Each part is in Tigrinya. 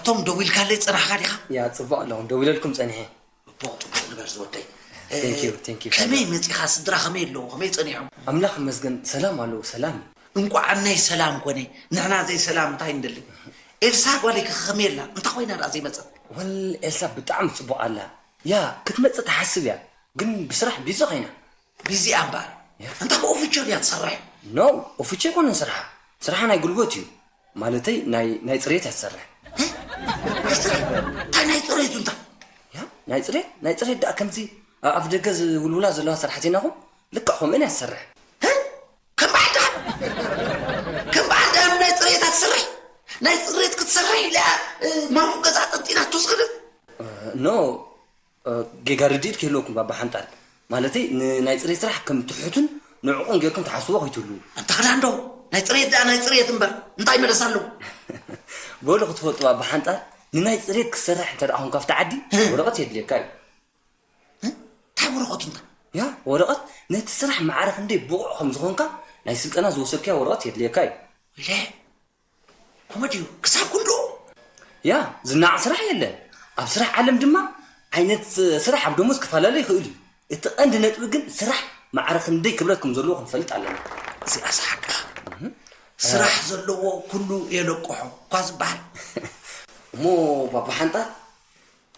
ቶም ደዊልካለይ ጸናሕካ ዲኻ? ያ ጽቡቕ ኣለኹ፣ ደዊለልኩም ጸኒሐ። ጽቡቕ ጽቡቕ ንበር ዝወደይ። Thank you, thank you. ከመይ መጺኻ? ስድራ ከመይ ኣለዉ? ከመይ ጸኒሖም? ኣምላኽ ይመስገን ሰላም ኣለዉ፣ ሰላም እዩ። እንቋዕ ኣነይ ሰላም ኮነ፣ ንሕና ዘይሰላም እንታይ ንደሊ? ኤልሳ ጓለይ ከ ከመይ ኣላ? እንታይ ኮይና ደኣ ዘይመጸት? ወል ኤልሳ ብጣዕሚ ጽቡቕ ኣላ። ያ ክትመጽእ ትሓስብ እያ፣ ግን ብስራሕ ቢዚ ኮይና። ቢዚ እያ እምበኣር። እንታ ብኦፍቾ ድያ ትሰርሕ? ኖ፣ ኦፍቾ ኣይኮነን ስርሓ። ስርሓ ናይ ጉልበት እዩ። ማለተይ ናይ ናይ ጽሬት እያ ትሰርሕ። እንታይ ናይ ጽሬቱ እንታይ? ያ ናይ ጽሬት ናይ ጽሬት ደኣ ከምዚ ኣብ ኣፍ ደገ ዝውልውላ ዘለዋ ሰራሕተይናኹም ልክዕ ከምኡን እያ ትሰርሕ። ከም በዓል ደሃብ ከም በዓል ደሃብ ናይ ጽሬት እያ ትሰርሕ። ናይ ጽሬት ክትሰርሕ ኢላ እያ ማሙቕ ገዛ ጠንጢና ትወስኸደት። ኖ ጌጋ ርድኢት ከይህልወኩም ባባ ሓንጣል። ማለተይ ንናይ ጽሬት ስራሕ ከም ትሑትን ንዕቑን ጌርኩም ትሓስብዎ ከይትህልዉ። ኣንታ ክዳን ዶ ናይ ጽሬት ደኣ ናይ ጽሬት እምበር እንታይ መለሳ ኣለዎ? በሉ ክትፈልጡ ባባ ሓንጣል ንናይ ጽሬት ክትሰርሕ እንተ ደኣ ኮንካ ኣብቲ ዓዲ ወረቐት የድልየካ እዩ። እንታይ ወረቐቱ እንታይ? ያ ወረቐት ነቲ ስራሕ ማዕረ ክንደይ ብቑዕ ከም ዝኾንካ ናይ ስልጠና ዝወሰድካዮ ወረቐት የድልየካ እዩ። ወለ እሞ ድዩ ክሳብ ክንድኡ? ያ ዝነዓቕ ስራሕ የለን። ኣብ ስራሕ ዓለም ድማ ዓይነት ስራሕ ኣብ ደሞዝ ክፈላለ ይኽእል እዩ። እቲ ቀንዲ ነጥቢ ግን ስራሕ ማዕረ ክንደይ ክብረት ከም ዘለዎ ክንፈልጥ ኣለና። እዚኣስ ሓቅኻ። ስራሕ ዘለዎ ኩሉ የለቅሖ እኳ ዝበሃል። እሞ ባባ ሓንጣል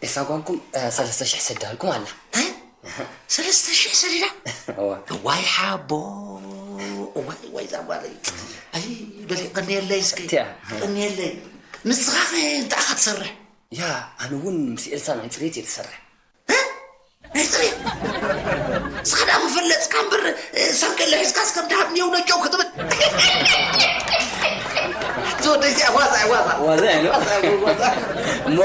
ኤልሳ ጓልኩም ሰለስተ ሽሕ ሰዲዳልኩም ኣላ። ሰለስተ ሽሕ ሰዲዳ? እዋ። እዋይ ሓቦ እዋይ እዋይ እዛ ጓለይ ኣይ በሊ ቀንየለይ እስኪ እቲያ። ቀንየለይ ንስኻ ኸ እንታይ ኢኻ ትሰርሕ? ያ ኣነ እውን ምስ ኤልሳ ናይ ፅሬት እየ ዝሰርሕ። እ? ናይ ፅሬት? ንስኻ ደኣ መፈለፅካ እምበር ሰርገለ ሒዝካስ ከም ደሃብ ኒው ነጀው ክትብል ዝወደይ እዚኣ ዋዛ እያ ዋዛ ዋዛ እያ፣ ዋዛ እሞ እሞ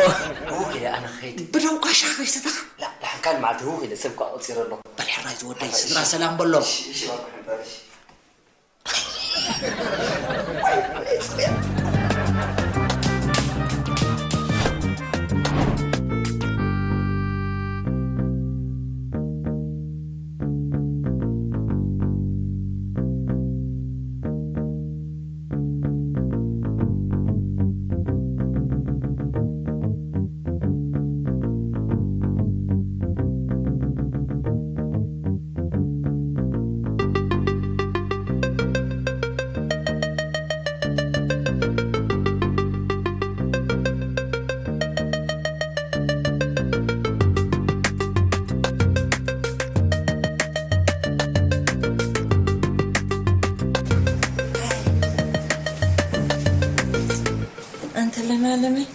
እሞ ከይደ ኣነ ኸይድ ብደው ጋሻ ከይሰተኻ ላ ላሕንካን መዓልቲ ህው ከይደ ሰብ ኳ ቆፂረ ኣለኹ። በል ሕራይ ዝወደይ ስድራ ሰላም በሎም። ኣንተ ለማለመይ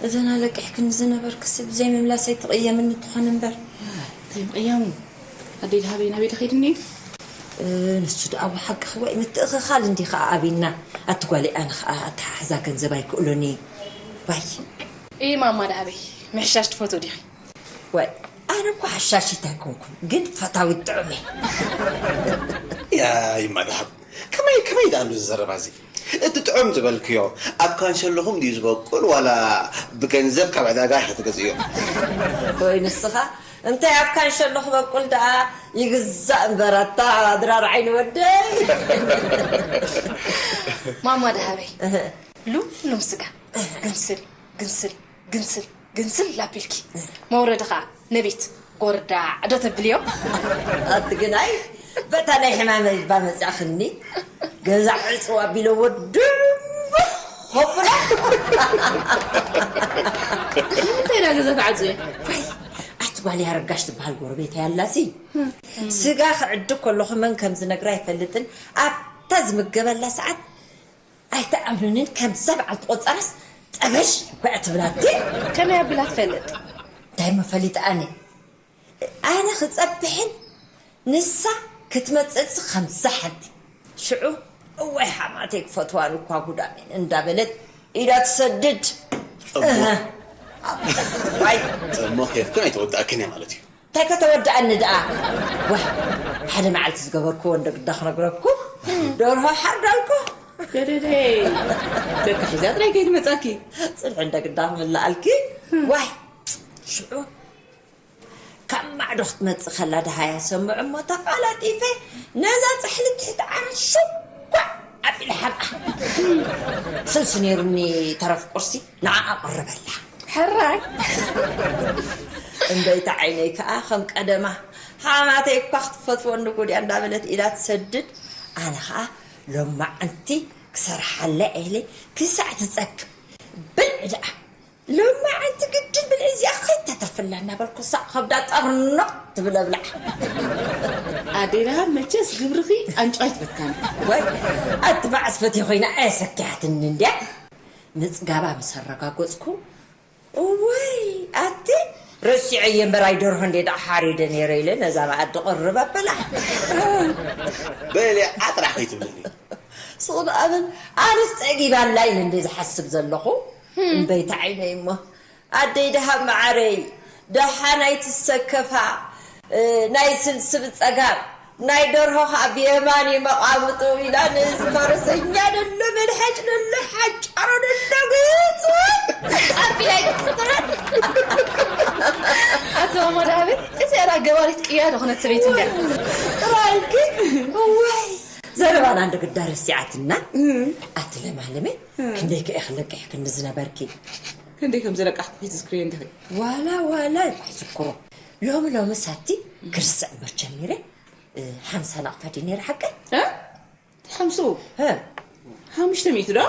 እዘን ኣለቂሕክኒ ዝነበርክሲ ብዘይ ምምላሰይ ትቕየምኒ ትኾን እምበር። እንታይ ምቕያሙ? ኣደይ ደሃበይ ናበይ ደኸይድኒ እዩ? ንሱ ደኣ ወሓቂ ክወይ ምትእኽኻል እንዲ ኸዓ ኣቢና ኣቲ ጓለይ ኣነ ኸዓ ኣተሓሕዛ ገንዘብ ኣይክእሎን እየ። ዋይ። እይ ማማ ደሃበይ ምሕሻሽ ትፈትዎ ዲኺ? ዋይ ኣነ እኮ ሓሻሺት ኣይኮንኩን ግን ፈታዊት ጥዑም እየ። ያ ይማ ደሃብ ከመይ ከመይ ደኣ ኣሎ እዚ ዘረባ እዚ? እቲ ጥዑም ዝበልክዮ ኣብ ካንሸሎኹም ድዩ ዝበቁል ዋላ ብገንዘብ ካብ ዕዳጋ ኢኺ ትገዝእዮ? ወይ ንስኻ እንታይ ኣብ ካንሸሎ ክበቁል ደኣ ይግዛእ እምበር ኣታ ድራር ዓይኒ ወደይ። ማማ ደሃበይ ሉምሉም ስጋ ግንስል ግንስል ግንስል ግንስል ኣቢልኪ መውረዲ ከዓ ነቤት ጎርዳዕ ዶ ተብልዮ? ኣቲ ግናይ በታ ናይ ሕማመይ እባ መጻእኽኒ ገዛ ዕጽው ኣቢለዎ ድርብኽ ከብሎ። እንታይ ዳ ገዛ ተዓጽየ? ዋይ ኣቲ ጓል ያረጋሽ ትበሃል ጎረቤተይ ኣላሲ ስጋ ክዕድግ ከለኹ መን ከም ዝነግራ ኣይፈልጥን ኣብታ ዝምገበላ ሰዓት ኣይትኣምንንን ከምዛ በዓልቲ ቆጸራስ ጠበሽ እኮ እያ ትብላቲ። ከመይ ኣቢላ ትፈልጥ? እንታይ እሞ ፈሊጠ ኣነ ኣነ ክጸብሕን ንሳ ክትመጽእሲ ከምዛ ሓንቲ ሽዑ እዋይ ሓማተይ ክፈትዋን እኳ ጉዳሜን እንዳበለት ኢዳ ትሰድድ። እሞ ኬፍክን ኣይተወዳእክን እያ ማለት እዩ። እንታይ ከተወድኣኒ ደኣ? ዋይ ሓደ መዓልቲ ዝገበርክዎ እንደ ግዳ ክነግረኩም ደርሆ ሓርዳልኩ። ደደደይ ደቂ ሒዛ ጥራይ ከይትመጻኪ። ጽንሒ እንደ ግዳ ክምልኣልኪ። ዋይ ሽዑ ካብ ማዕዶ ክትመጽእ ከላ ደሃያ ሰምዑ እሞ ተቃላጢፈ ነዛ ጻሕሊ ትሕቲ ዓራት ሽኳዕ ኣብ ኢላ ሓብኣ። ስልሲ ነይሩኒ ተረፍ ቁርሲ ንዓኣ ኣቕርበላ። ሕራይ። እምበይታ ዓይነይ ከኣ ከም ቀደማ ሓማተይ እኳ ክትፈትወኒ ጉድያ እንዳበለት ኢዳ ትሰድድ። ኣነ ከኣ ሎማዓንቲ ክሰርሓላ ኢለ ክሳዕ ትጸግብ። ብልዒ ደኣ። ሎማዓንቲ ግድን ብልዒ እዚኣ ከይተትርፍላ እናበልኩ ሳዕ ከብዳ ጠርኖቕ ትብል ኣብላዕ። ኣዴ ደሃብ መቸስ ግብርኺ ኣንጫ ኣይትበትካኒ። ወይ ኣቲ መዓስ ፈትየ ኮይና ኣየሰኪሓትኒ እንድያ። ምጽጋባ ምስ ኣረጋገጽኩ እዋይ ኣቲ ረሲዐየ እምበር ኣይደርሆ እንዴ ደኣ ሓሪደ ነይረ ኢለ ነዛ መኣዲ ቅርብ ኣበላ። በልያ ጥራሕ ከይትብልኒ። ስቕ ደኣ በል ኣነስ ጸጊባላ ኢለ እንዴ ዝሓስብ ዘለኹ እምበይታ ዓይነይ እሞ ኣደይ ደሃብ መዓረይ ደሓን ኣይትሰከፋ ናይ ስልሲ ብጸጋም ናይ ደርሆ ኸዓ ብየማን እዩ መቓምጡ ኢላ ነዚ ፈረሰኛ ደሎ መልሓጭ ደሎ ሓጫሮ ደሎ ገጹ ኣቢላ ይትስትረት ኣቶ ማማ ደሃበይ እዚኣ ዳ ገባሪት ቅያ ዝኾነት ሰበይቲ እንድያ። ጥራይ ግን እዋይ ዘረባና እንደ ግዳ ረሲዓትና ኣቲ ለማለመ ክንደይ ከ ኢኺ ለቂሕክኒ ዝነበርኪ ክንደይ ከም ዝለቃሕኩ ከይትዝክርዮ እንዲኺ። ዋላ ዋላ ኣይዝክሮ ሎሚ ሎሚ ሳቲ ክርስዕ እምበር ጀሚረ ሓምሳ ናቕፋ ድዩ ነይረ ሓቀይ ሓምሱ ሓሙሽተ ሚእቲ ዶ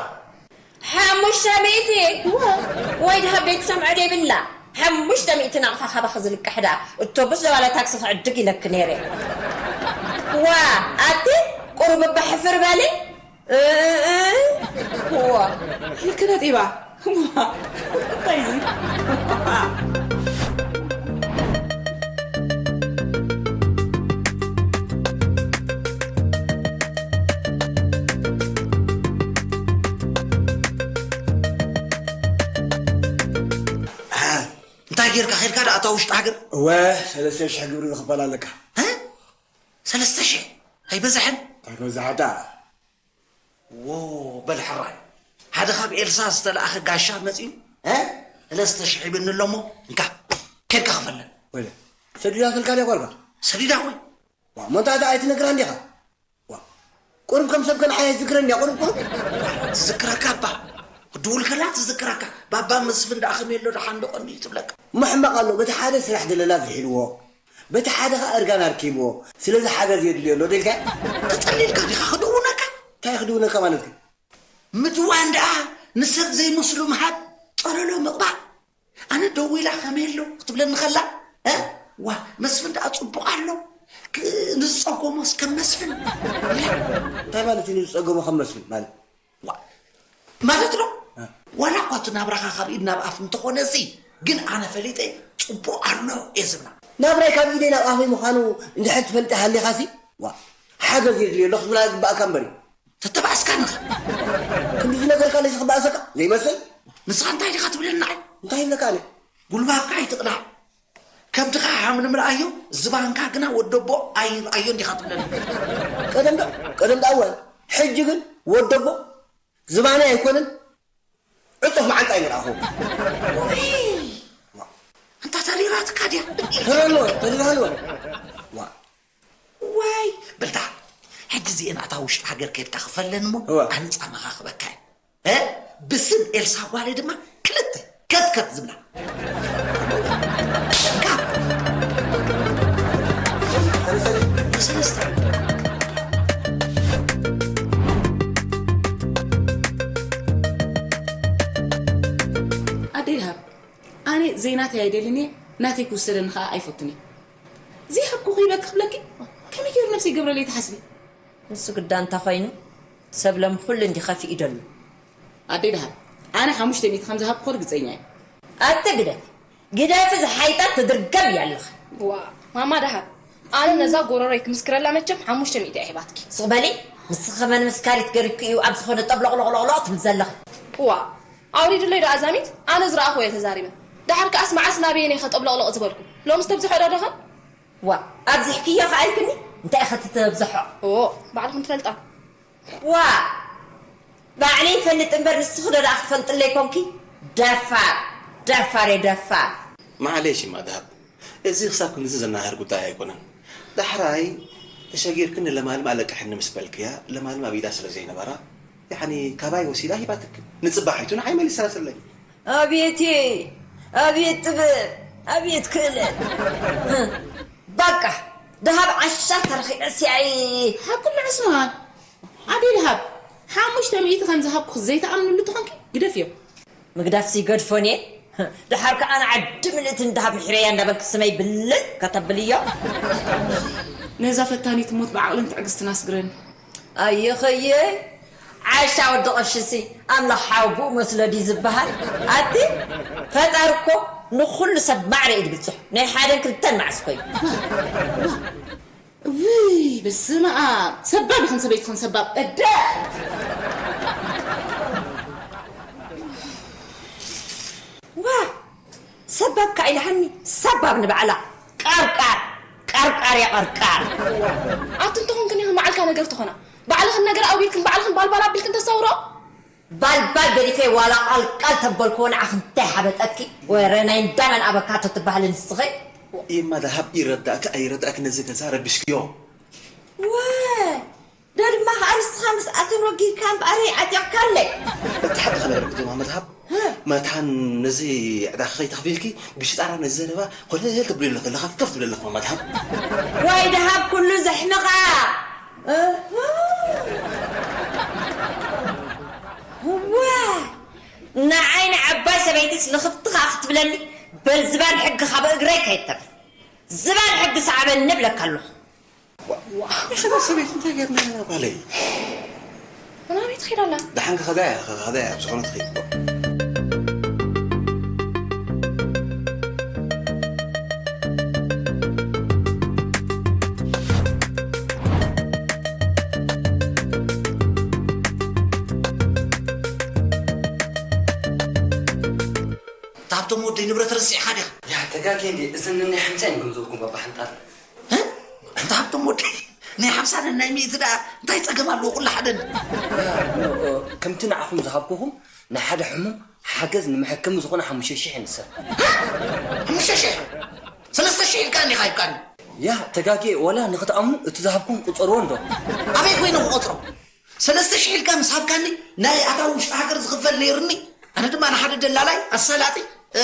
ሓሙሽተ ሚእቲ ወይ ድሃብ ቤት ሰምዖ ደይብላ ሓሙሽተ ሚእቲ ናቕፋ ካባኺ ዝልቅሕ ደኣ እቶብስ ደባላ ታክሲ ክዕድግ ኢለኪ ነይረ ዋ ኣቲ ቁሩብ እባ ሕፍር በሊ ዋ ኢልክነ ጢባ እንታይ እዚ እንታይ ጌርካ ኸድካ ደኣ እታ ውሽጢ ሃገር እወ ሰለስተ ሽሕ ግብሪ ዝኽፈል ኣለካ ሰለስተ ሽሕ ኣይበዝሐን ኣይበዝሓ ደኣ ዎ በል ሕራይ ሓደ ካብ ኤልሳ ዝተለኣኸ ጋሻ መፂኡ እ ሰለስተ ሽሕ ሂብኒ ኣሎ እሞ እንካ ኬድካ ክፈለን ወይለ ሰዲዳትልካ ድያ ጓልካ ሰዲዳ ወይ ዋ ሞንታ እታ ኣይትነግራን ዲኻ ዋ ቁሩብ ከም ሰብ ከንዓይ ኣይትዝክረን እያ ቁሩብ ቁሩብ ትዝክረካ እባ ክድውል ከላ ትዝክረካ ባባ መስፍን ደኣ ከመይ ኣሎ ደሓን ዶ ቀኒዩ ትብለካ መሕመቕ ኣሎ በቲ ሓደ ስራሕ ደለላ ዝሒልዎ በቲ ሓደ ኸኣ እርጋን ኣርኪብዎ ስለዚ ሓገዝ የድልዮ ኣሎ ደልካ ተጸሊልካ ዲኻ ክድውነካ እንታይ ክድውነካ ማለት እዩ ምድዋን ደኣ ንሰብ ዘይመስሉ ምሃብ ጸለሎ ምቕባእ ኣነ ደዊላ ከመይ ኣሎ ክትብለኒ ከላ እ ዋ መስፍን ደኣ ጽቡቕ ኣሎ ክ- ንዝጸገሞስ ከም መስፍን ኢላ እንታይ ማለት እዩ ንዝጸገሞ ከም መስፍን ማለት ዋ ማለት ዶ ዋላ እኳ እቲ ናብራኻ ካብ ኢድ ናብ ኣፍ እንተኾነ እዚ ግን ኣነ ፈሊጠ ጽቡቕ ኣሎ እየ ዝብላ ናብራይ ካብ ኢደይ ናብ ኣፈይ ምዃኑ እንድሕር ትፈልጢ ሃሊኻሲ ዋ ሓገዝ የድልዮ ኣሎ ክትብላ ዝግባእካ እምበር እዩ ተተባዕስካ ንኸ ክንዲ ዝነገርካ ለይሲ ክባእሰካ ዘይመስል ንስኻ እንታይ ዲኻ ትብለኒ ንዓይ እንታይ ይብለካ ኣነ ጉልባብካ ኣይትቕላዕ ከብድኻ ሓምልም ረኣዮ ዝባንካ ግና ወደቦ ኣይርኣዮን ዲኻ ትብለኒ ቀደም ዶ ቀደም ዶ ኣወል ሕጂ ግን ወደቦ ዝባነይ ኣይኮነን ዕጡፍ መዓንጣ ኣይንርኣኹ እንታ ተሪራትካ ድያ ተሪራልወ ተሪራልወ ዋይ በልታ ሕጂ እዚኤን ኣታ ውሽጢ ሃገር ከድካ ክፈለን እሞ ኣነ ጻማኻ ክበካ እየ ብስም ኤልሳ ጓለይ ድማ ክልተ ከትከት ዝብላ ኣደይ ደሃብ ኣነ ዘይናተይ ኣይደልን እየ ናተይ ክውሰደኒ ከዓ ኣይፈቱን እየ ዘይሃብኩ ክይበክ ክብለኪ ከመይ ገይሩ ነብሰይ ገብረለይ ትሓስቢ ንሱ ግዳ እንተኾይኑ ሰብ ሎም ኩሉ እንዲ ከፊኡ ደሎ። ኣደይ ደሃብ ኣነ ሓሙሽተ ሚእቲ ከም ዝሃብኩ ርግፀኛ እየ። ኣቲ ግደፊ ግደፊ ዝሓይጣት ትድርገም እያ ኣለኻ። ዋእ ማማ ደሃብ ኣነ ነዛ ጎረሮይ ክምስክረላ መቸም ሓሙሽተ ሚእቲ እየ ሂባትኪ። ስቕ በሊ ንስኺ ከማን ምስ ካሊት ገሪኩ እዩ ኣብ ዝኾነ ጠብሎቕሎቕሎቕሎቕ ትብል ዘለኺ። ዋእ ኣውሪድለይ ዶ ኣዛሚት ኣነ ዝረኣኹ እየ ተዛሪበ። ደሓር ከኣስ መዓስ ናበየን እየ ከጠብሎቕሎቕ ዝበልኩ ሎምስ ተብዝሖ ዶ ደኸም። ዋእ ኣብዚሕክዮ ከኣ ኢልክኒ እንታይ ኢኺ እቲ ተብዝሖ። ኦእ ባዕልኽን ትፈልጣ። ዋእ ባዕለይ ይፈልጥ እምበር ንስኺ ዶ ደኣ ክትፈልጥለይ ኮንኪ። ደፋር ደፋር እየ ደፋር። ማዕለይሽ እማ ደሃብ እዚ ክሳብ ክንድዚ ዘናህር ጉዳይ ኣይኮነን። ዳሕራይ ተሸጊርክኒ ለማልም ኣለቅሕኒ ምስ በልክያ ለማልም ኣብ ኢዳ ስለ ዘይነበራ ያኒ ካባይ ወሲዳ ሂባትክ ንጽባሒቱ ንዓይ መሊሳትለይ። ኣቤት ኣቤት ጥበብ ኣቤት ክእለት። በቃ ደሃብ ዓሻ ተረኺዐ ሲያይ። ሓቁ ንዕስማ ኣዴ ደሃብ ሓሙሽተ ሚእቲ ከም ዝሃብኩ ዘይተኣምንሉ ተኾንኪ ግደፍዮ። ምግዳፍሲ ይገድፎን እየ። ደሓር ከኣ ንዓዲ ምልእቲ ንደሃብ ምሒረያ እንዳበልክ ስመይ ብልል ከተብልዮ። ነዛ ፈታኒት ሞት ብዓቕልን ትዕግስትን ኣስግረኒ። ኣየኸየ ዓሻ ወዲ ቐሽሲ ኣምላኽ ሓውቡኡ መስሎ ድዩ ዝበሃል? ኣቲ ፈጣሪ እኮ ንኹሉ ሰብ ማዕረ እዩ ድብፅሖ። ናይ ሓደን ክልተን መዓስ ኮዩ። ውይ በስመ ኣብ ሰባብ ይኹን ሰበይትኹን ሰባብ እደ ዋ ሰባብ ከዓ ኢልሃኒ ሰባብ ንባዕላ ቀርቃር ቀርቃር የቐርቃር ኣቲ እንተኾንክን ኢኽን ባዕልካ ነገር ትኾና ባዕልኽን ነገር ኣውሪድክን ባዕልኽን ባልባል ኣቢልክን ተሳውሮ ባልባል ገዲፈ ዋላ ቃልቃል ተበልክዎ ንዓኽ እንታይ ሓበጠኪ ወረ ናይ እንዳመን ኣበካቶ ትበሃሊ ንስኺ ኢማ ደሃብ ይረዳእክ ኣይረዳእክ ነዚ ገዛ ረቢሽክዮ ወ ዶ ድማ ከኣ ንስኻ ምስ ኣተን ወጊድካ እምበኣረይ ዓጢቕካለይ እቲ ሓቂ ክነግረክ ጀማ መድሃብ መታን ነዚ ዕዳኺ ከይተኽፊልኪ ብሽጣራ ነዚ ዘረባ ኮለል ትብሊ ኣለኺ ለኸፍከፍ ትብሊ ኣለኺ መድሃብ ዋይ ደሃብ ኩሉ ዘሕምቓ እህ። እዋ ንዓይ ንዓባይ ሰበይትስ ልኽፍትኻ ክትብለኒ በል ዝባን ሕጊ ካብ እግረይ ከይተርፍ ዝባን ሕጊ ሰዓበኒ እብለካ ኣለኹ እዛ ሰበይቲ እንታይ ገርና ኢና ጓለይ? ናበይ ትኸይድ ኣላ? ደሓን ክኸዳ እያ ክኸዳ እያ ኣብ ዝኾነ ትኸይድ እኮ። ታብቶም ወደይ ንብረት ረሲዕኻ ዲኻ? ያ ተጋግየ እንድየ እዘን ነናይ ሓምሳ እየን ገንዘብኩም ባባ ሓንጣል። እንተ ሃብቶም ወደይ ናይ ሓምሳ ነናይ ሚእቲ ደኣ እንታይ ጸገም ኣለዎ ኩሉ ሓደ እንዲ። ከምቲ ንዓኹም ዝሃብኩኹም ንሓደ ሕሙም ሓገዝ ንመሐከሚ ዝኾነ ሓሙሽተ ሽሕ ንሰብ። ሓሙሽተ ሽሕ ሰለስተ ሽሕ ኢልካ እንዲኻ ሂብካኒ። ያ ተጋግየ ወላ ንኽትኣምኑ እቲ ዝሃብኩም ቁጸርዎ እንዶ። ኣበይ ኮይነ ክቖጽሮ? ሰለስተ ሽሕ ኢልካ ምስ ሃብካኒ ናይ ኣታዊ ውሽጢ ሃገር ዝኽፈል ነይርኒ ኣነ ድማ ንሓደ ደላላይ ኣሳላጢ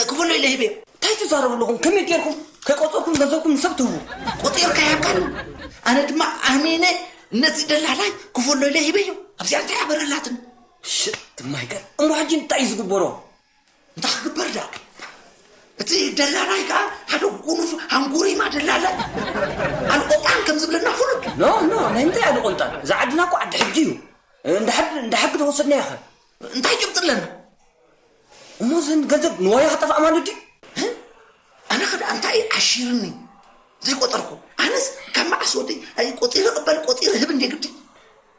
ክፈሎ ኢለ ሂበዮ እንታይ ትዛረቡ ኣለኹም ከመይ ጌርኩም ከይቆጸርኩም ገንዘብኩም ንሰብ ትህቡ ቆጺርካ ይሃብካኒ ኣነ ድማ ኣሚነ ነቲ ደላላይ ክፈሎ ኢለ ሂበዮ ኣብዚኣ እንታይ ኣበረላትኒ ሽጥ ማይቀር እሞ ሕጂ እንታይ እዩ ዝግበሮ እንታይ ክግበር ዳ እቲ ደላላይ ከዓ ሓደ ጉኑፍ ሃንጉሪማ ደላላይ ኣልቆጣን ከም ዝብለና ፍሉጥ ኖ ኖ ናይ እንታይ ኣልቆልጣን እዚ ዓድና እኮ ዓዲ ሕጊ እዩ እንድሕር ተወሰድናዮ ኸ እንታይ ጭብጢ ኣለና እሞ ዘን ገንዘብ ንዋያ ክጠፍኣ ማለት ድዩ ኣነ ኸ ደኣ እንታይ ዓሺርኒ ዘይቆጠርኩ ኣነስ ካብ መዓስ ወደይ ቆጢረ ቅበል ቆጢረ ህብ እንደ ግዲ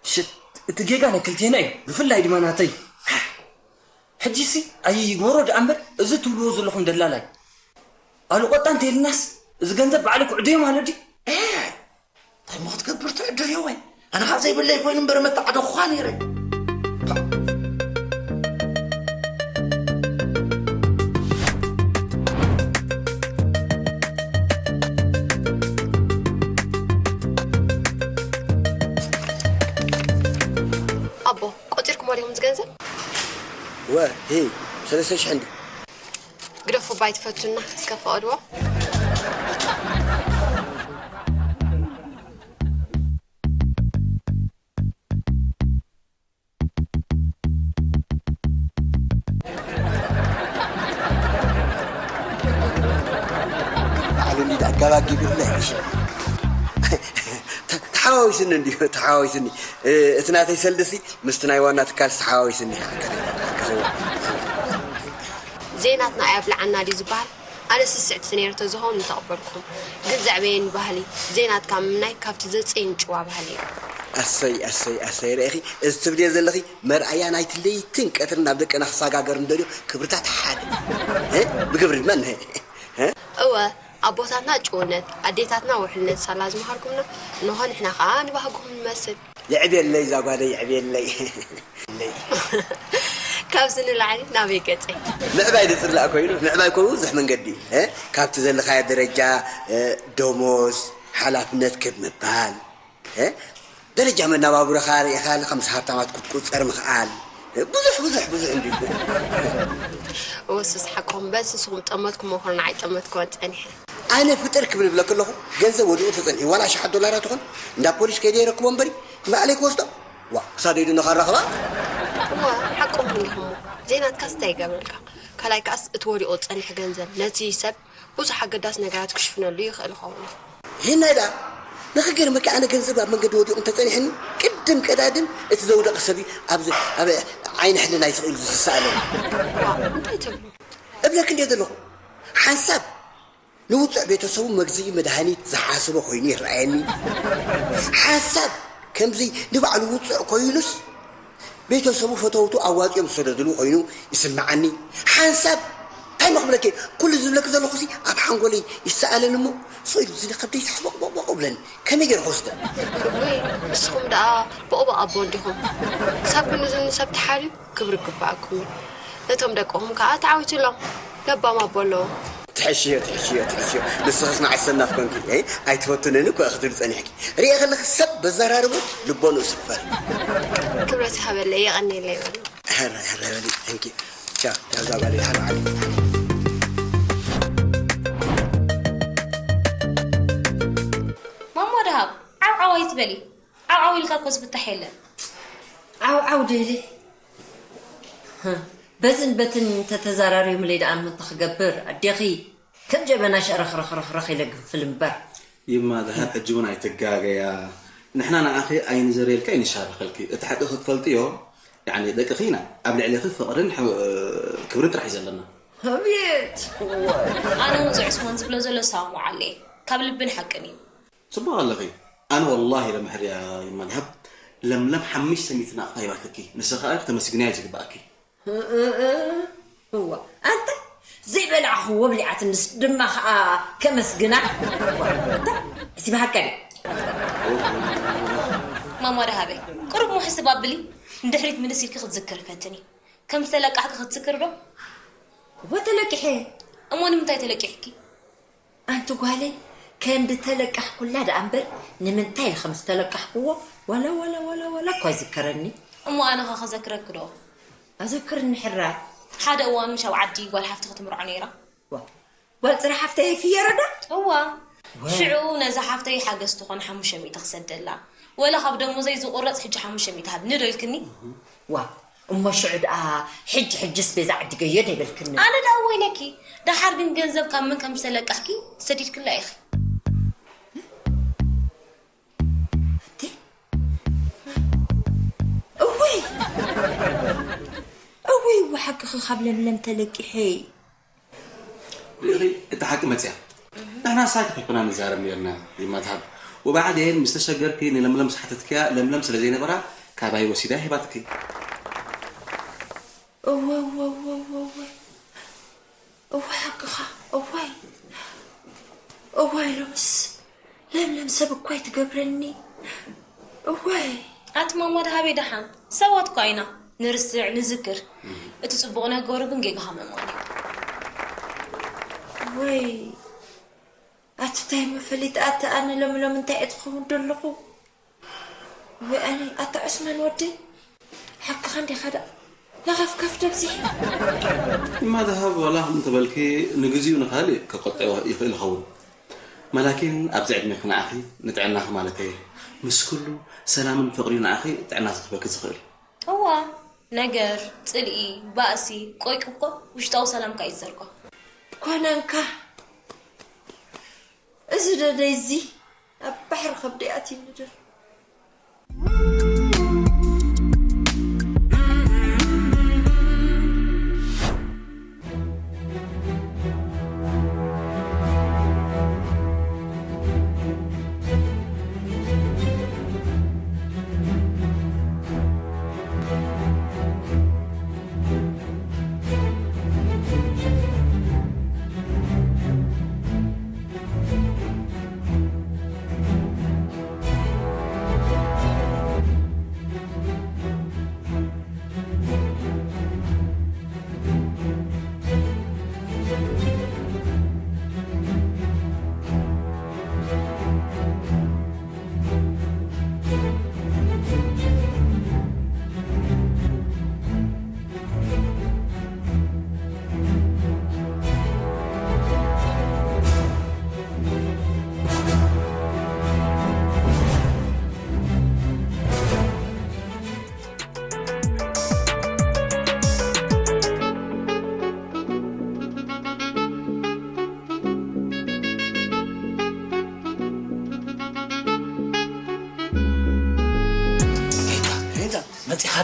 ሽት እቲ ጌጋ ናይ ክልቴና እዩ ብፍላይ ድማ ናተይ ሕጂሲ ኣይግበሮ ደኣ እምበር እዚ ትብልዎ ዘለኹም ደላላይ ኣልቆጣ እንተይልናስ እዚ ገንዘብ ባዕሉ ክዕደዮ ማለት ድዩ እንታይ እሞ ክትገብር ትዕድር የወይ ኣነ ካብ ዘይብለይ ኮይኑ እምበር መተዓደኹኻ ነይረ ኣቦ ቆፂርኩሞ ዲኹም ዝገንዘብ ወ ሂ ሰለስተ ሽሕ እንዲ ግደፉ እባ ኣይትፈቱና እስከ ፍቐድዎ። ባዕሉ እንዲ ኣጋባጊብለይ ተሓዋዊስኒ እንዲ ተሓዋዊስኒ እቲ ናተይ ሰልድሲ ምስቲ ናይ ዋና ትካል ዝተሓዋዊስኒ ሓከሰዎ ዘይናትና ኣየብልዓና ድዩ ዝበሃል? ኣነ ስስዕቲ ነይረ ተዝኸውን ምተቐበልኩኹም፣ ግን ዘዕበየኒ ባህሊ ዘይናትካ ምምናይ ካብቲ ዘጽየኒ ጭዋ ባህሊ እዩ። ኣሰይ ኣሰይ ኣሰይ ርኢኺ እዚ ትብልዮ ዘለኺ መርኣያ ናይቲ ለይትን ቀትርን ናብ ደቅና ክሰጋገር እንደልዮ ክብርታት ሓደ እ ብግብሪ ድማ እንሀ እ እወ ኣቦታትና ጭውነት ኣዴታትና ውሕልነት ሳላ ዝመሃርኩምና እንሆ ንሕና ከኣ ንባህግኹም ንመስል። የዕብየለይ እዛ ጓለይ የዕብየለይ። ካብዚ ንላዕሊ ናበይ ገፀይ? ምዕባይ ዝፅላእ ኮይኑ ምዕባይ እኮ ብዙሕ መንገዲ እዩ። እ? ካብቲ ዘለኻዮ ደረጃ እ፣ ደሞዝ፣ ሓላፍነት ክብ ምባል እ? ደረጃ መነባብሮኻ ርኢኻ ከምዚ ሃብታማት ክትቁጸር ምኽኣል፣ ብዙሕ፣ ብዙሕ፣ ብዙሕ እንድዩ። እወ፣ ሱስ ሓቆም። በስ ንስኹም ጠመትኩሞ እኮ ንዓይ ጠመትኩዋ ጸኒሐ። ኣነ ፍጥር ክብል እብለኪ ኣለኹ፣ ገንዘብ ወዲቑ ተጸኒሑ፣ ዋላ ኣሽሓት ዶላራት ይኹን፣ እንዳ ፖሊስ ከይደ የረክቦ እምበሪ፣ ንባዕለይ ክወስዶ። ዋ፣ ክሳደይ ድኖ ከራኽባ? እወ፣ ሓቆም እንዲኹሞ። ዘይናትካስ እንታይ ይገብረልካ? ካልኣይ ከኣስ እቲ ወዲቑ ዝጸንሐ ገንዘብ ነቲ ሰብ ብዙሕ ኣገዳሲ ነገራት ክሽፍነሉ ይኽእል ይኸውን እዩ። ሄናይ ደኣ፣ ንኽገርመኪ ኣነ ገንዘብ ኣብ መንገዲ ወዲቑ እንተጸኒሕኒ፣ ቅድም ቀዳድም እቲ ዘውደቐ ሰብ እዩ ኣብዚ ኣብ ዓይኒ ሕልናይ ስቕ ኢሉ ዝሰኣለኒ። ዋ፣ እንታይ ትብሉ? እብለኪ እንድየ ዘለኹ። ሓንሳብ ንውጹዕ ቤተሰቡ መግዝኢ መድሃኒት ዝሓሰበ ኮይኑ ይረኣየኒ። ሓንሳብ ከምዚ ንባዕሉ ውጹዕ ኮይኑስ ቤተሰቡ ፈተውቱ ኣዋጺኦም ዝሰደድሉ ኮይኑ ይስምዓኒ። ሓንሳብ እንታይ መኽብለኪ፣ ኩሉ ዝብለኪ ዘለኹሲ ኣብ ሓንጎለይ ይሰኣለኒ እሞ ስቕ ኢሉ ዝነ ከብደይ ሳሕቦቕቦቕቦቕ እብለኒ። ከመይ ገይረ ክወስደ? እወይ፣ ንስኹም ደኣ ብኦቦ ኣቦ እንዲኹም። ክሳብ ክንድዚ ንሰብ ተሓርዩ ክብሪ ይግባኣኩም እዩ። ነቶም ደቅኹም ከኣ ተዓዊቱሎም። ለባም ኣቦ ኣለዎም። ትሕሽዮ፣ ትሕሽዮ፣ ትሕሽዮ። ንስኽስ ንዓይ ሰናፍ ኮንኪ፣ እ? ኣይትፈትነኒ እኮ ክትብሊ ጸኒሕኪ። ርእየ ከለኺ ሰብ በዘራርቦ ልቦንኡ ስፈር። ክብረት ይሃበለይ፣ የቐንየለይ በሉ። ሕራይ፣ ሕራይ በሊ፣ thank you። ቻው፣ ቻው፣ እዛ ጓለይ፣ ሓራ ዓሊ። ማማ ደሃብ፣ ዓው ዓው ኣይትበሊ። ዓው ዓው ኢልካ እኮ ዝፍታሕ የለን። ዓው ዓው ድህሊ። በዝን በትን እንተተዛራሪዮምለይ ደኣ ምንታይ ክገብር ኣዴኺ ከም ጀበና ሸረኽረኽረኽረኽ ኢለ ግንፍል እምበር። ይማ ደሃብ ሕጂ እውን ኣይትጋገያ። ንሕና ንዓኺ ኣይንዘርየልኪ ኣይንሻረኸልኪ። እቲ ሓቂ ክትፈልጥዮ፣ ያዕኒ ደቅኺ ኢና። ኣብ ልዕሌኺ ፍቕርን ሕ- ክብርን ጥራሕ እዩ ዘለና። ኣቤት እዋይ። ኣነ እውን እዚ ዑስማን ዝብሎ ዘሎ እሰማምዓሉ እየ። ካብ ልብን ሓቅን እዩ። ጽቡቕ ኣለኺ። ኣነ ወላሂ ለምሕር እያ ይማ ደሃብ። ለምለም ሓሙሽተ ሚእቲ ናቕፋ ሂባትኪ። ንስኺ ከኣ ክተመስግንያ እዩ ዝግብኣኪ። እዋ ኣንታ ዘይበላዕኽዎ ብሊዓትንስ ድማ ኸዓ ከመስግና። እዋ ኣንታ እዚ ብሃቀኒ። ማማ ደሃበይ ቁሩብ ሞ ሕስብ ኣብሊ። ንድሕሪት ምልስ ኢልኪ ክትዝክሪ ፈትኒ። ከም ዝተለቃሕኪ ክትዝክሪ ዶ? እወ ተለቂሐ። እሞ ንምንታይ ተለቂሕኪ? ኣንቲ ጓለይ ከም ዝተለቃሕኩላ ደኣ እምበር ንምንታይ ኢለ ከም ዝተለቃሕክዎ ዋላ ዋላ ዋላ ዋላ እኳ ኣይዝከረኒ። እሞ ኣነ ኸ ኸዘክረኪ ዶ? ኣዘክርኒ ሕራይ። ሓደ እዋን ምሽ ኣብ ዓዲ ጓል ሓፍቲ ክትምርዖ ነይራ። ዋ ጓል ፅረ ሓፍተይ ፍየረ ዶ? እዋ ሽዑ ነዛ ሓፍተይ ሓገዝ ትኾን ሓሙሽተ ሚእቲ ክሰደላ ወላ ካብ ደሞዘይ ዝቑረፅ ሕጂ ሓሙሽተ ሚእቲ ሃብኒ ዶ ኢልክኒ? ዋ እሞ ሽዑ ደኣ ሕጂ ሕጅስ ቤዛ ዓዲገዮ ደይበልክኒ። ኣነ ደኣ ወይለኪ ደሓር ግን ገንዘብ ካብ መን ከም ዝተለቀሕኪ ሰዲድክላ ኢኺ። ኣቲ እውይ እውይ እወ ሓቅኺ ካብ ለምለም ተለቂሐ። ሪኢኺ እቲ ሓቂ መፅያ። ንሕና ሳክት ኣይኮና ንዛረብ ነርና ይማትሃብ። ወባዕዴን ምስ ተሸገርኪ ንለምለም ዝሓተትክያ ለምለም ስለ ዘይነበራ ካባይ ወሲዳ ሂባትኪ። እወ እወ እወ እወ እወ እወ ሓቅኻ እዋይ እዋይ ሎምስ ለምለም ሰብ እኳ ኣይትገብረኒ እዋይ። ኣቲ ማማ ደሃበይ ደሓን ሰባት እኳ ኢና ንርስዕ ንዝክር እቲ ፅቡቕ ነገሩ ግን ጌጋኻ ምእማን እዩ። ወይ ኣቲ እንታይ እሞ ፈሊጠ ኣቲ ኣነ ሎሚ ሎሚ እንታይ እየ ትኸውን ደለኹ። ወኣኒ ኣታ ዑስማን ወደይ ሓቅኻ እንዲኻ ደኣ ለኸፍከፍ ደብዚሕ። እማ ደሃብ ዋላ ከምኡ እንተበልኪ ንግዚኡ ንኻልእ ከቆጥዕ ይኽእል ይኸውን። መላኪን ኣብዚ ዕድሜኺ ንዓኺ ንጥዕናኺ ማለተይ ምስ ኩሉ ሰላምን ፍቕሪ ንዓኺ ጥዕና ዝህበኪ ዝኽእል። እዋ ነገር፣ ጽልኢ፣ ባእሲ፣ ቆይቂ እኮ ውሽጣዊ ሰላምካ እዩ ዝዘርጎ። ኮነ እንካ እዚ ደደይ እዚ ኣብ ባሕሪ ከብደይ ኣትዩኒ ደሎ።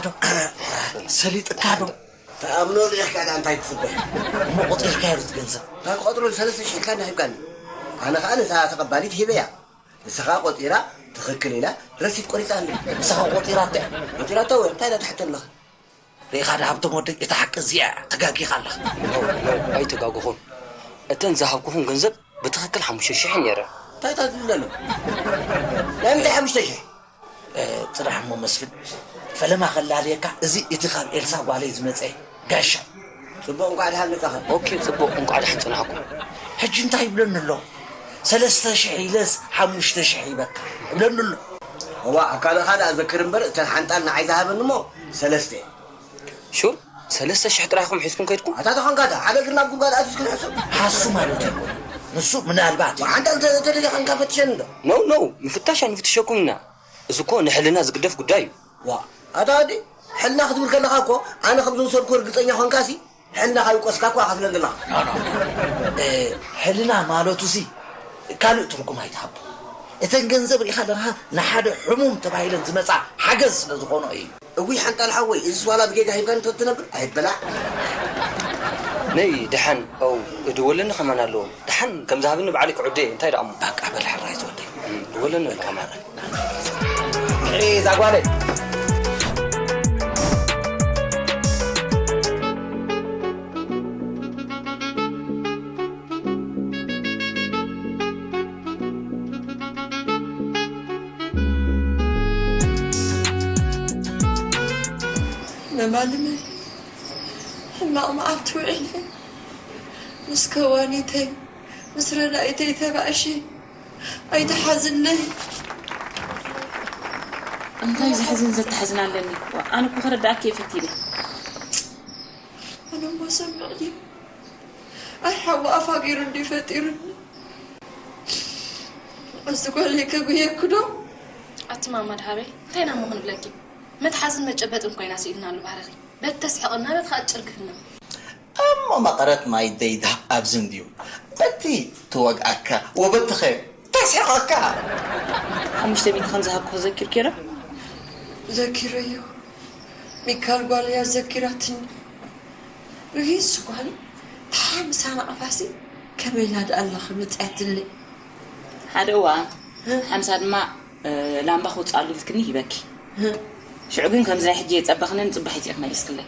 ዶ? ሰሊጥካ ዶ? ተኣምኖ ርኢሕካ ደኣ እንታይ ትፅበ? እሞ ቆፂርካ ዶ እቲ ገንዘብ? ካብ ክቐፅሮ ሰለስተ ሽሕ ኢልካ ሂብካኒ። ኣነ ከዓ ነዛ ተቐባሊት ሂበያ። ንስኻ ቆፂራ ትኽክል ኢላ ረሲት ቆሪፃ ኣለ። ንስኻ ቆፂራ እንታይ? ቆፂራ እታ ወ እንታይ ዳ ትሕተለኻ? ርኢኻ ዶ ሃብቶም ወደይ፣ እታ ሓቂ እዚኣ እያ፣ ተጋጊኻ ኣለኻ። No, no, ኣይተጋገኹን። እተን ዝሃብኩኹም ገንዘብ ብትኽክል ሓሙሽተ ሽሕ እየን ነይረን። እንታይ እታ ትብል ዘሎ? ናይ ምንታይ ሓሙሽተ ሽሕ? ጽናሕ እሞ መስፍን፣ ፈለማ ከላልየካ፣ እዚ እቲ ካብ ኤልሳ ጓለይ ዝመጸ ጋሻ። ጽቡቕ እንቋዕ ደሓን መጻኻ። ኦኬ ጽቡቕ እንቋዕ ደሓን ጸናሕኩም። ሕጂ እንታይ ይብለኒ ኣሎ? ሰለስተ ሽሕ ኢለስ ሓሙሽተ ሽሕ ሂበካ ይብለኒ ኣሎ። እዋ ኣብ ካልእኻ ደኣ ዘክር እምበር እተን ሓንጣል ንዓይ ዝሃበኒ እሞ ሰለስተ እየን። ሹር ሰለስተ ሽሕ ጥራይ ኢኹም ሒዝኩም ከይድኩም? ኣታ ተኾንካ ዶ ሓደ እግሪ ናብ ጉድጓድ ኣትዩስ ክንሕሱ? ሓሱ ማለት ኣይኮነን። ንሱ ምናልባት እዩ። ሓንጣል እንተ- እንተደሊኻ እንካ ፈትሸኒ ዶ? No no ምፍታሽ ኣይንፍትሸኩም ኢና። እዚ እኮ ንሕልና ዝግደፍ ጉዳይ እዩ። ዋ ኣታ ወዲ ሕልና ክትብል ከለኻ እኮ ኣነ ከም ዝወሰድኩ ርግፀኛ ኾንካሲ ሕልና ካይቆስካ እኳ ከፍለኒ ኣለኻ። ሕልና ማለቱ ሲ ካልእ ትርጉም ኣይትሃቦ። እተን ገንዘብ ርኢኻ ኣለኻ ንሓደ ሕሙም ተባሂለን ዝመፃ ሓገዝ ስለ ዝኾኖ እዩ። እውይ ሓንጣል ሓወይ እዝስ ዋላ ብጌጋ ሂብካኒ ተትነብር ኣይበላዕ። ነይ ደሓን ው እድወለኒ ከማን ኣለዎ ደሓን ከም ዝሃብኒ ባዕለይ ክዕዶ እየ እንታይ ደኣ እሞ። በቃ በል ሕራይ ዝወደይ። እድወለኒ ኣሎ ከማን። እዛ ጓለይ መማልመ ሕማቕ መዓልቲ ውዒለ ምስ ከዋኒተይ ምስ ረዳኢተይ ተባእሸ ኣይትሓዝለይ። እንታይ ዘሕዝን ዘተሓዝን ኣለኒ? ኣነ እኮ ክርዳእኪ እየ ፈቲነ። ኣነ እሞ ሰምዕ ድዩ? ኣይ ሓዋ ኣፋ ገይሩ እንዲ ፈጢሩኒ። እዚ ጓለይ ከጉየኩ ዶ? ኣቲ ማማ ድሃበይ እንታይ ኢና እሞ ክንብለኪ? መትሓዝን መጨበጥን ኮይና ስኢልናሉ ባህርኺ። በቲ ተስሕቕና በቲ ከዓ ትጭርግፍና። እሞ መቐረት ማይ ደይዳ ኣብዚ እንድዩ። በቲ ትወግኣካ ወበትኸ ተስሕቐካ። ሓሙሽተ ሚእቲ ከም ዝሃብኩ ዘኪርኪ ዶ? ዘኪረዮ። ሚካል ጓል እያ ዘኪራትኒ። ርሂስ ጓል ሓምሳ ናቕፋሲ ከመይ ኢላ ደኣ ኣላ ከመፅያትለይ። ሓደ እዋን ሓምሳ ድማ ላምባ ክውፅኣሉ ኢልክኒ ሂበኪ። ሽዑ ግን ከምዚ ናይ ሕጂ የፀበኽንን ፅባሒት ኢኺ መሊስክለይ።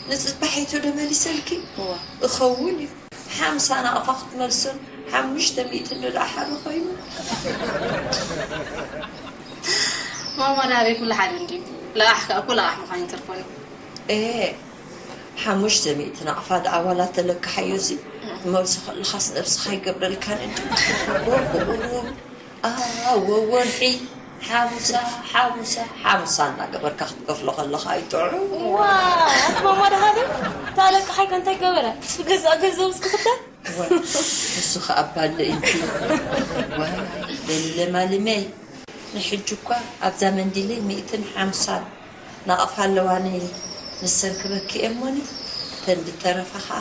ንፅባሒቱ ዶ መሊሰልኪ? እዋ። እኸውን እዩ። ሓምሳ ናቕፋ ክትመልሶን ሓሙሽተ ሚእትን ዶ ደኣ ሓደ ኮይኑ? ማማ ናበይ ኩሉ ሓደ እንድዩ። ለቓሕ ከኣ እኮ ለቓሕ ምዃን ይተርፎን እዩ። ኤ ሓሙሽተ ሚእቲ ናቕፋ ደኣ ዋላ ተለቅሓዮ እዚ ክትመልሶ ከለኻስ ነብስኻ ኣይገብረልካን እንድዩ። ወወወ ኣወ ወርሒ ሓሙሳ ሓሙሳ ሓሙሳ እናገበርካ ክትከፍሎ ከለኻ ኣይጥዑም። ዋ ኣቲ ማማ ደሃበ እታ ለቅሓይ ከ እንታይ ገበረ? ብገዛእ ገንዘቡስ ክኽተል? እሱ ኸኣ ባለ እንኪ ዋይ ለለማልመይ ንሕጂ እኳ ኣብዛ መንዲለይ ሚእትን ሓምሳን ናቕፋ ኣለዋኒ ንሰን ክበኪ እየ እሞኒ እተን ዝተረፋ ኸኣ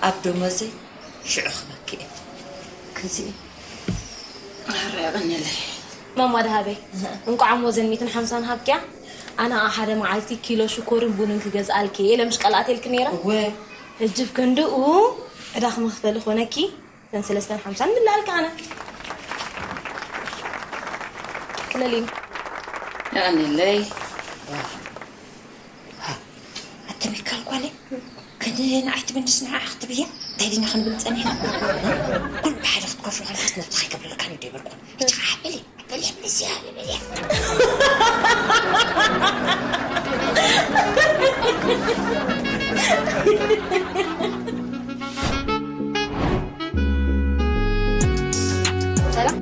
ኣብ ደሞዘይ ሽዑ ክበኪ እየ ክዚ ኣረ የቐንየለይ ማማ ደሃበይ እንቋዕ እሞ ዘን ሚእትን ሓምሳን ሃብኪያ ኣነ ኸኣ ሓደ መዓልቲ ኪሎ ሽኮርን ቡንን ክገዝኣልኪ እየ ኢለ ምሽ ቃል ኣትየልኪ ነይረ እወ ሕጂ ብክንድኡ ዕዳኺ መኽፈሊ ኾነኪ እተን ሰለስተን ሓምሳን ምለኣልኪ ኣነ ክለሊኒ የቐንየለይ ኣቲ ሚካል ጓለይ ክንደየናይ ትብንስ ንዓኣ ክትብያ እንታይ ዲና ክንብል ጸኒሕና ኩሉ ብሓደ ክትከፍሎ ከለኻስ ነብስኻ ኣይገብረልካን እዩ ዶ ይበልኩ ሕጂ ከዓ ሓበሊ በልያ በልያ ሰላም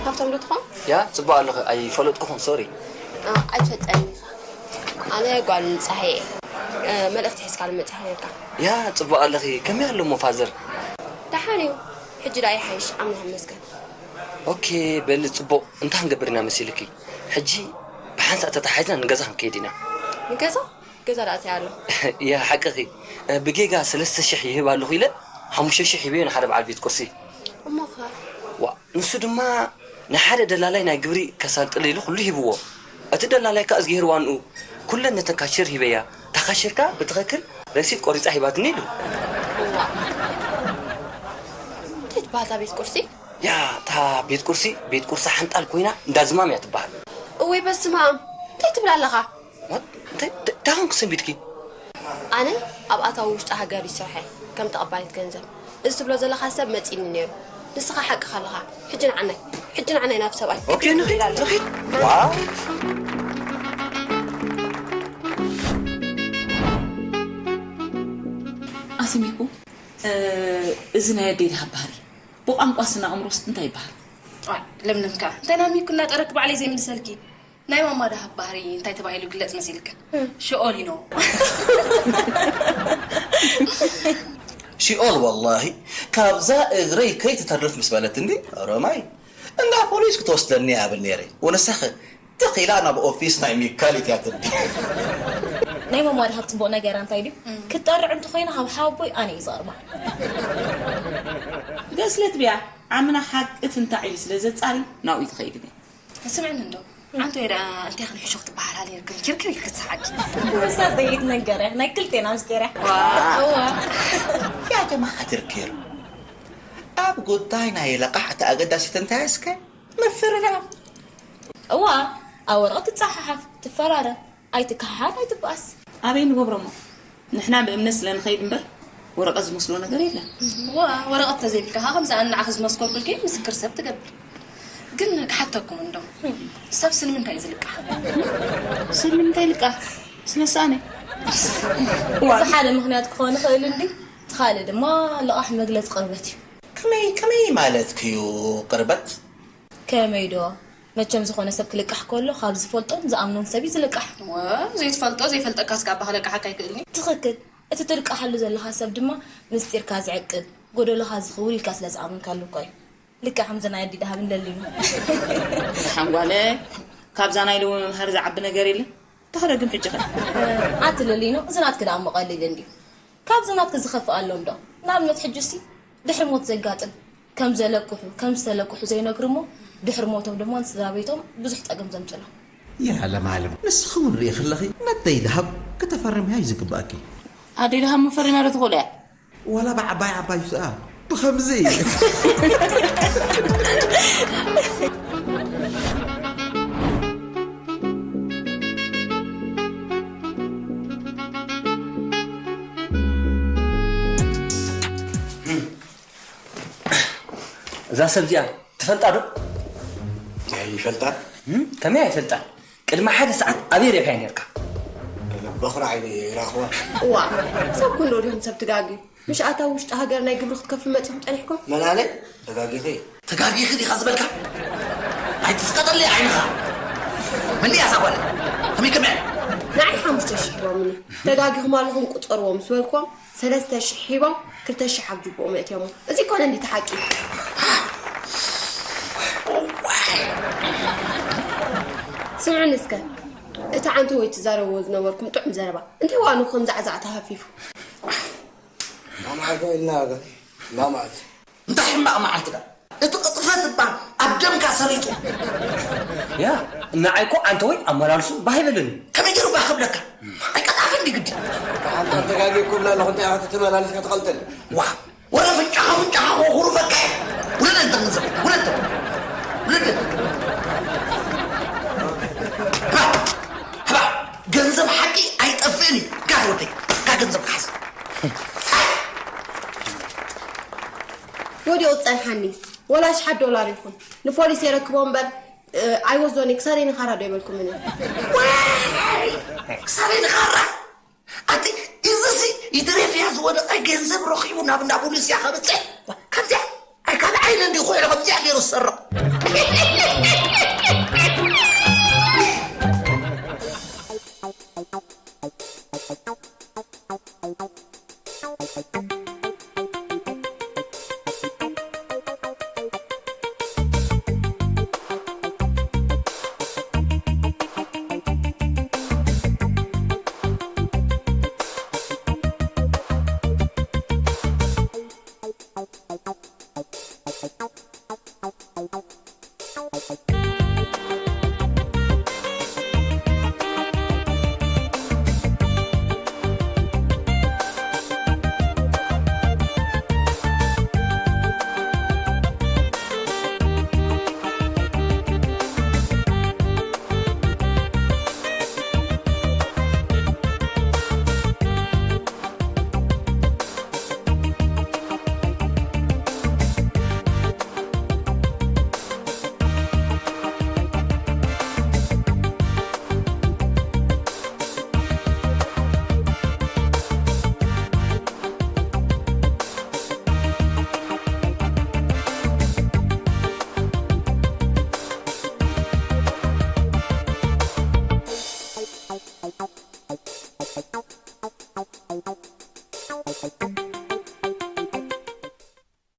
ሃብቶም ዶ ትኾን? ያ ጽቡቕ ኣለኺ ኣይፈለጥኩኹን ሶሪ። ኣይትፈልጠኒ ኢኻ ኣነ ጓል ጸሃየ እየ መልእኽቲ ሒዝካ ልመጽእ ነርካ። ያ ጽቡቕ ኣለኺ ከመይ ኣሎ እሞ ፋዘር? ደሓን እዩ ሕጂ ደኣ ይሓይሽ ኣምላኽ ይመስገን። ኦኬ በሊ ጽቡቕ እንታይ ክንገብር ኢና መሲልኪ? ሕጂ ብሓንሳእ ተታሓሒዝና ንገዛ ክንከይድ ኢና። ንገዛ? ገዛ ደኣ እንታይ ኣሎ? ያ ሓቅኺ ብጌጋ ሰለስተ ሽሕ ይህብ ኣለኹ ኢለ ሓሙሽተ ሽሕ ሂበዮ ንሓደ በዓል ቤት ቁርሲ። እሞ ኸ? ዋእ ንሱ ድማ ንሓደ ደላላይ ናይ ግብሪ ከሳልጥለይ ኢሉ ኩሉ ሂብዎ። እቲ ደላላይ ከኣ እዝጊሄር ዋንኡ፣ ኩለን ነተን ካሽር ሂበያ። እታ ካሽር ከኣ ብትኽክል ረሲት ቆሪጻ ሂባትኒ ኢሉ። እዋ። እንታይ ትበሃል እታ ቤት ቁርሲ? ያ፣ እታ ቤት ቁርሲ፣ ቤት ቁርሲ ሓንጣል ኮይና እንዳ ዝማም እያ ትበሃል። እወይ በስመ ኣብ፣ እንታይ ትብል ኣለኻ? ዋት? እንታይ? ዳ-፣ ዳኹም ክሰንቢድኪ? ኣነ ኣብ ኣታዊ ውሽጢ ሃገር ይሰርሐ ከም ተቐባሊት ገንዘብ። እዚ ትብሎ ዘለኻ ሰብ መጺኒ ነይሩ። ንስኻ ሓቅኻ ኣለኻ። ሕጂ ንዓናይ፣ ሕጂ ንዓናይ ናብ ሰብኣይ። ኦኬ፣ ንኺድ፣ ንኺድ። ዋው። ኣስሚኩ፣ እ፣ እዚ ናይ ኣደይ ደሃብ ባህሪ ብቋንቋ ስነ ኣእምሮስ እንታይ ይበሃል? ኣይ፣ ለምለም ከኣ እንታይ ናብ ሚኩ እናጠረክ ባዕለይ ዘይምልሰልኪ? ናይ ማማ ደሃብ ባህሪ እንታይ ተባሂሉ ግለጽ መሲልክን? ሽኦል ኢኖ። ሽኦል ወላሂ ካብዛ እግረይ ከይትተርፍ ምስ በለት እንዲ ሮማይ እንዳ ፖሊስ ክትወስደኒ እያ ብል ነይረ። ወነሳኸ ተኺላ ናብ ኦፊስ ናይ ሚካል እትያ ትብል። ናይ ማማ ደሃብ ጽቡቕ ነገራ እንታይ ድዩ? ክትጠርዕ እንተኾይና ካብ ሓወቦይ ኣነ እዩ ዘቕርባ። ገስለት ብያ ዓምና ሓቂ ትንታዕ ኢሉ ስለ ዘጻሪ ናብኡ ትኸይድ እየ። ስምዕኒ እንዶ ኣንተ ወይ ደኣ እንታይ ክንሕሾ ክትበሃል ሃልየርክን ኪርክር ኢልክ ትስሓቂ። ንሳ ዘይትነገረ ናይ ክልቴና ምስጢር እያ። እዋ ያ ጀማዓ ትርክር ኣብ ጉዳይ ናይ ለቃሕ እቲ ኣገዳሲት እንታይ እስከ ምፍርራም እዋ ኣብ ወረቐት ትጸሓሓፍ ትፈራረም ኣይትከሓሓት ኣይትበኣስ። ኣበይ ንገብሮሞ ንሕና ብእምነት ስለ ንኸይድ እምበር ወረቐት ዝመስሎ ነገር የለን። ዋ ወረቐት ተዘይብልካ ከኣ ከምዚ ኣነ ንዓኺ ዝመስከርኩልኪ ምስክር ሰብ ትገብር። ግን ክሓተኩም እንዶ ሰብ ስንምንታይ እዩ ዝልቃሕ? ስንምንታይ ልቃሕ? ስለሳነ እዚ ሓደ ምኽንያት ክኾን ይኽእል እንዲ እቲ ካልእ ድማ ልቓሕ መግለፂ ቅርበት እዩ። ከመይ ከመይ ማለትኪ እዩ ቅርበት? ከመይ ዶ መቸም ዝኾነ ሰብ ክልቃሕ ከሎ ካብ ዝፈልጦን ዝኣምኖን ሰብ እዩ ዝልቃሕ። ወ ዘይትፈልጦ ዘይፈልጠካስ ካብ ክልቃሓካ ኣይክእልን እዩ። ትኽክል። እቲ ትልቃሓሉ ዘለኻ ሰብ ድማ ምስጢርካ ዝዕቅብ፣ ጎደሎኻ ዝኽውል ኢልካ ስለ ዝኣመንካሉ እኮ እዩ። ልክዕ ከምዚ ናይ ኣዲ ደሃብ ንለሊኖ። ሓንጓለ ካብዛ ናይ ሎሚ መምሃሪ ዝዓቢ ነገር የለን። ተኸደግም ሕጂ ኸ? ኣቲ ለሊኖ እዚ ናትኪ ደኣ እሞ ቀሊል እንድዩ። ካብዚ ናትኪ ዝኸፍእ ኣሎ እንዶ? ንኣብነት ሕጂ ሲ ድሕሪ ሞት ዘጋጥም ከም ዘለቅሑ ከም ዝተለቅሑ ዘይነግሩ እሞ ድሕሪ ሞቶም ድማ ንስድራ ቤቶም ብዙሕ ጸገም ዘምጽሎም። ያ ለምለም ንስኺ እውን ርኢ ከለኺ ነደይ ደሃብ ክተፈርምያ እዩ ዝግባእኪ። ኣደይ ደሃብ መፈረምያ ዶ ትኽእሉ እያ? ዋላ ብዓባይ ዓባዩ ሰኣ ብኸምዚ እዛ ሰብ እዚኣ ትፈልጣ ዶ? ኣይፈልጣ። ከመይ ኣይፈልጣ? ቅድሚ ሓደ ሰዓት ኣበይ ረኺብካያ ነይርካ? በኹሪ ዓይኒ ይራኽዋ። እዋ፣ ሰብ ኩሉ ድዮም ሰብ ትጋግዩ። ምሽ ኣታ ውሽጢ ሃገር ናይ ግብሪ ክትከፍሉ መጺኹም ጸኒሕኩም? መላለይ ተጋጊኺ። ተጋጊኺ ዲኻ ዝበልካ? ኣይትስቀጠለይ ዓይንኻ። መን እያ እዛ ጓል? ከመይ ከመይ? ንዓይ ሓሙሽተ ሽሕ ሂቦምኒ። ተጋጊኹም ኣለኹም ቁጸርዎ ምስ በልክዎም ሰለስተ ሽሕ ሂቦም ክልተ ሽሕ ኣብ ጅብኦም ኣእትዮሞ። እዚ ኮነ እንዲ እቲ ሓቂ። ስምዕኒ እስከ እቲ ዓንተወይ ትዛረብዎ ዝነበርኩም ጥዑም ዘረባ እንታይ ዋኑ ከም ዛዕዛዕ ተሃፊፉ። ማማዓልቲ ኢልና ማማዓልቲ እንታይ ሕማቕ መዓልቲ ደኣ እቲ ቅጥፈት እባ ኣብ ደምካ ሰሪጡ። ያ ንዓይ እኮ ዓንተወይ ኣመላልሱ ባህ ኣይበለኒ። ከመይ ገይሩ ባህ ክብለካ? ኣይቀጣፍን ድዩ ግዲ? ሓንታ ተጋጊ እኮ ብላ ኣለኹ እንታይ ኢኻ ተመላሊስካ ትቐልጠኒ? ዋ ወረ ኣፍንጫኻ ኣፍንጫኻ ክወጉሩፈካ እየ። ውረድ ኣንተ ገንዘብ ውረድ ውረድ። ሃባ ሃባ ገንዘብ ሓቂ ኣይጠፍእን እዩ። ጋር ወደይ ጋር ገንዘብ ክሓዝ ወዲኦ ዝጸንሓኒ ወላ ኣሽሓት ዶላር ይኹን ንፖሊስ የረክቦ እምበር ኣይወስዶን እየ ክሳደይ ንኻራ ዶ ኣይበልኩምን እየ። ክሳበይ ንኻራ ኣቲ እዚሲ ይትረፍ እያ ዝወደቐ ገንዘብ ረኺቡ ናብ እንዳ ፖሊስ እያ ከብፅሕ ከምዚኣ ኣይ ካብ ዓይነ እንዲ ኮይነ ከምዚኣ ገይሩ ዝሰርቕ